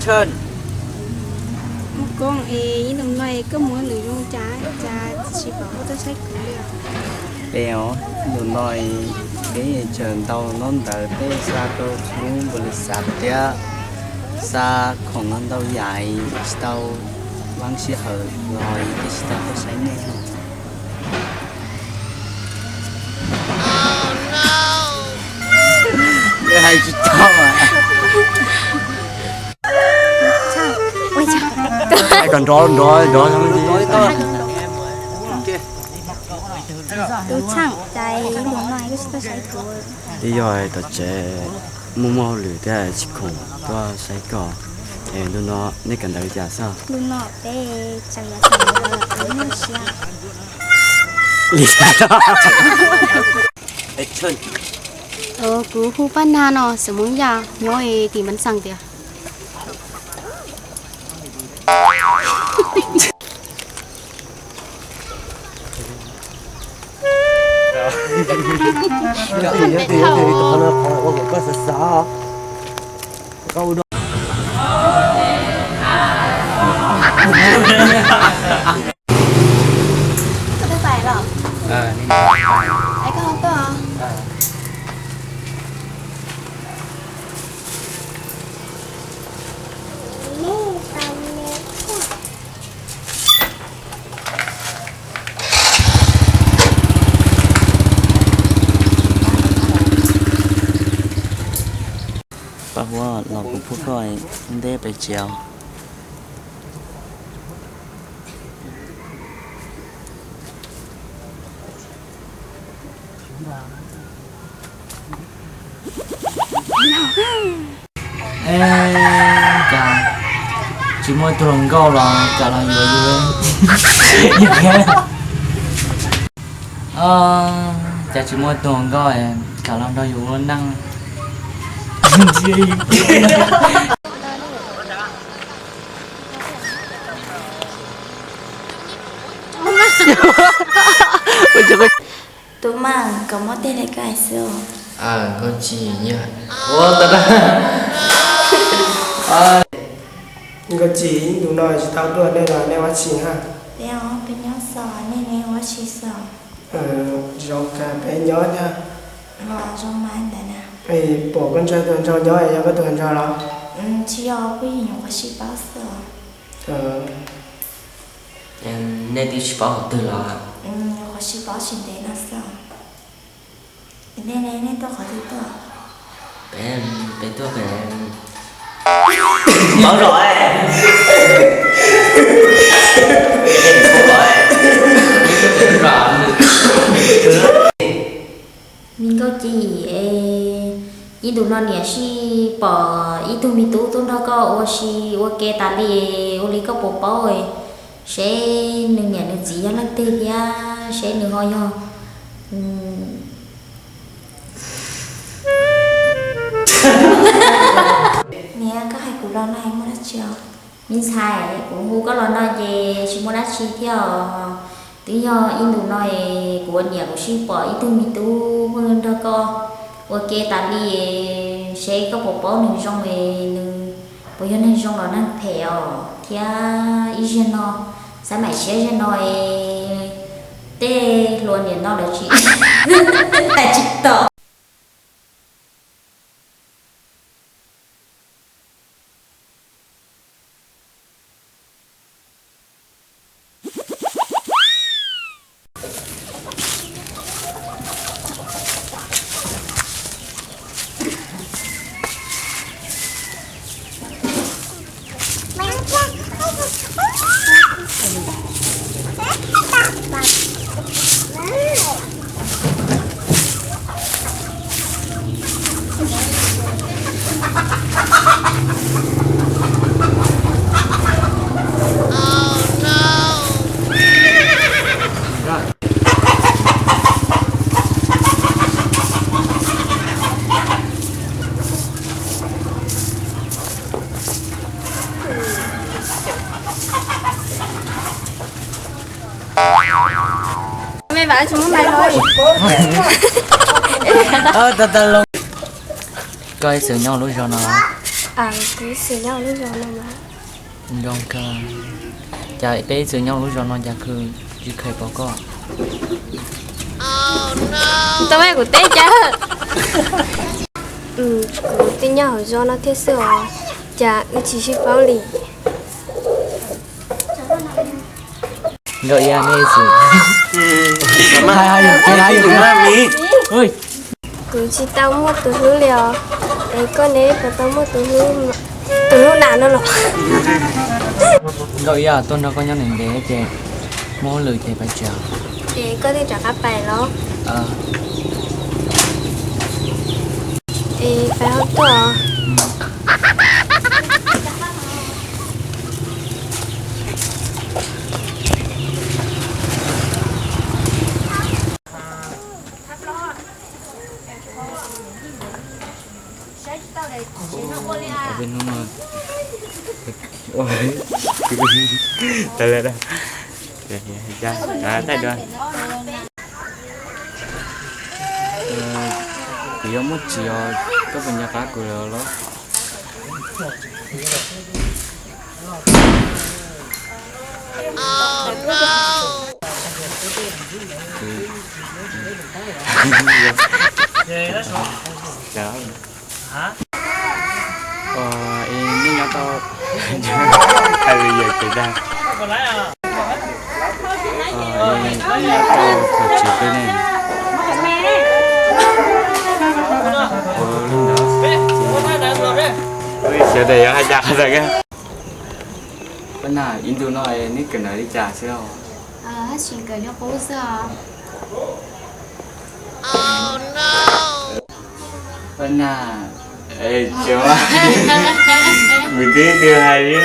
Mus koob es ib ntus no es koj mus lwm zoo cas cas tsis pom koj tuaj saib kuv li os? Es os, ntus no peb tseem ntau nyob ntawd peb xa rau lub npaus lis xav thiab xa khoom los ntau yam tsis tau, vaj sij hawm los peb tsis tau tuaj saib nej. Hais tsis tau. Kom nrov nrov nrov. Tus txheej, cas ib ntus no koj tsis tuaj saib kuv? Twb yog tom tsev muaj muaj hauj lwm thiab tsis khoom tuaj saib koj. Es ntu no nej kawm ntawv li cas xwb? Ntu no peb tseem yuav xav ntawv, li cas? Kuv hu Paj Nag no, xeem Hmoob Yaj, nyob tim Npab Xees tias. Koj twb pais los? Es koj ho tuaj os? Paj Huab, los kuv pub koj nteb pes tsev os. Cas tsis muaj tus hluas nkauj los kam los yuav yus? Cas tsis muaj tus hluas nkauj kam los nrog yus ua neej? Tub Meej, koj muab tej li koj hais xwb. Nkauj Ci, Nkauj Ci, ib ntus no tsis tau tuaj, nej los nej ua dab tsi na? Peb, peb nyob xwb, nej ne ua dab tsi xwb? Zoo kawg, peb nyob thiab. Zoo mas ntawd na. Pom koj ntshe tus hluas nraug nyob, yog koj tus hluas nraug los? Tsis yog, phooj ywg nyuam qhuav sib paub xwb. Nej twb tsis paub qhov twg los? Nyuam qhuav sib paub tsis ntev no xwb. Nej, nej tuaj qhov twg tuaj? Peb, peb tuaj pem, paub zog. Me Nkauj Ci, ib ntus no niam sib pom ib tug me tub tuaj nrog koj ua si ua ke tas li, ua li koj puas paub seb nws niam nws txiv yog leej twg thiab seb nws ho yog Niam, koj hais kuv los no muaj dab tsi os? Me ntxhais, kuv hu koj los no ces tsis muaj dab tsi thiab os. Twb yog ib ntus no es kuv ua niam kuv sib pom ib tug me tub nrog koj ua ke tas li, seb koj puas paub nws zoo es nws puas yog neeg zoo los neeg phem os. Thiab ib zaug no, xav mam siab zaug no es tej hluas niam no lawv tsis, hais tsis tau. Koj ib txwm nyob lub zos no los? Kuv ib txwm nyob lub zos no mas. Zoo kawg. Cas peb ib txwm nyob lub zos no cas kuv tsis kheev pom koj? Tau, kuv teb cas. Kuv twb nyob hauv zos no thiab xwb os, cas wb tsis sib paub li. Nkauj Iab, nej ib txwm. Kuv tsis tau muaj tus hlub li os, es koj neb puas tau muaj tus hlub, tus hlub na no los? Nkauj Iab, tuaj nrog koj nyob ntev ntev ces muaj hauj lwm ces pais tsev. Es koj twb rov qab pais los? Es pais hauv tuaj. Tau lawm, thaij dua. Kuv yuav muab tsis os, koj puas nco qab kuv lawm los? Nej nyob tau, hais li yog ces dag, nej nyob tau thaum tsis peb ne? Ua li ntawd, xyov tas yuav hais cas qhov ntawd. Pab Nas, ib ntu no neb kawm ntawv li cas xwb os? Haj tseem kawm nyob qub xwb os. Pab Nas, tsis, kuv twb twb hais li.